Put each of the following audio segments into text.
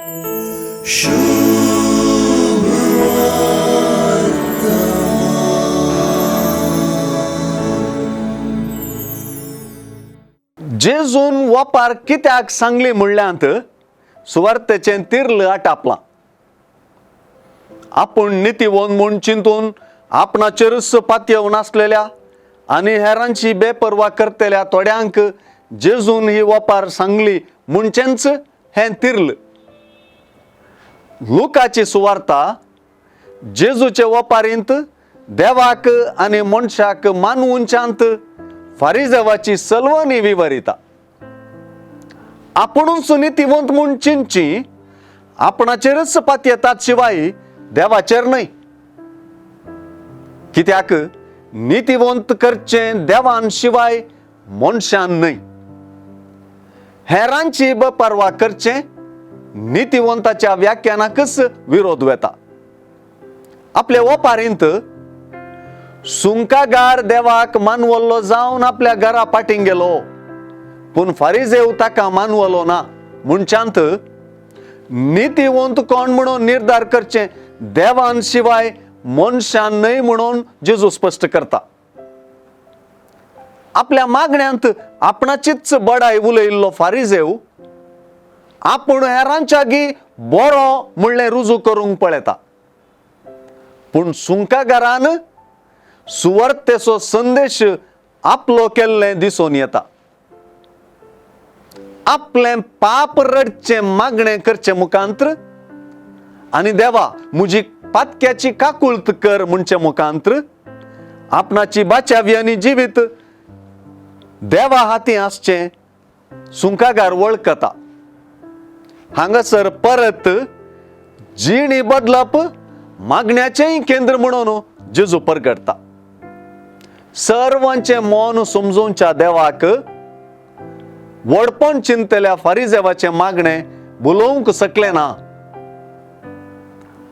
जेजून वपार कित्याक सांगली म्हणल्यांत सुवार्तेचें तिर्ल आटापलां. आपूण नितीवंत म्हूण चिंतून आपणाचेरूच पातयेवन आसलेल्या आनी हेरांची बेपर्वा करतल्या थोड्यांक जेजून ही वपार सांगली म्हणचेंच हें तिर्ल. लुकाची सुवार्ता जेजूचे वपारींत देवाक आनी मनशाक मानवुंच्यांत फारिजेवाची सलवणी विवरिता. आपुणूच नितीवंत म्हूण चिंतची आपणाचेरच पातयेतात शिवाय देवाचेर न्हय. कित्याक नितीवंत करचें देवान शिवाय मनशान न्हय. हेरांची बेपर्वा करचें नितीवंताच्या व्याख्यानाकच विरोध वेता. आपले वपारींत सुंकागार देवाक मानवल्लो जावन आपल्या घरा फाटीं गेलो, पूण फारिजेव ताका मानवलो ना म्हणच्यांत नितीवंत कोण म्हणून निर्धार करचें देवान शिवाय मनशान न्हय म्हणून जेजू स्पश्ट करता. आपल्या मागण्यांत आपणाचीच बडाय उलयिल्लो फारिजेव आपूण हेरांच्या गी बरो म्हणलें रुजू करूंक पळयता, पूण सुंकागारान सुवार्तेचो संदेश आपलो केल्लें दिसून येता. आपलें पाप रडचें मागणें करचें मुखांत्र आनी देवा म्हजी पातक्याची काकुळत कर म्हणचे मुखांत्र आपणाची बाचावी आनी जिवीत देवा हाती आसचें सुंकागार वळखता. हांगासर परत जिणी बदलप मागण्याचेंय केंद्र म्हणून जेजू परगटता. सर्वांचें मन समजोवच्या देवाक व्हडपण चिंतल्या फारिजेवाचें मागणें बुलोवंक शकलें ना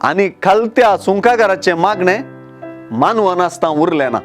आनी खालत्या सुंकागाराचें मागणें मानवनासतना उरलें ना.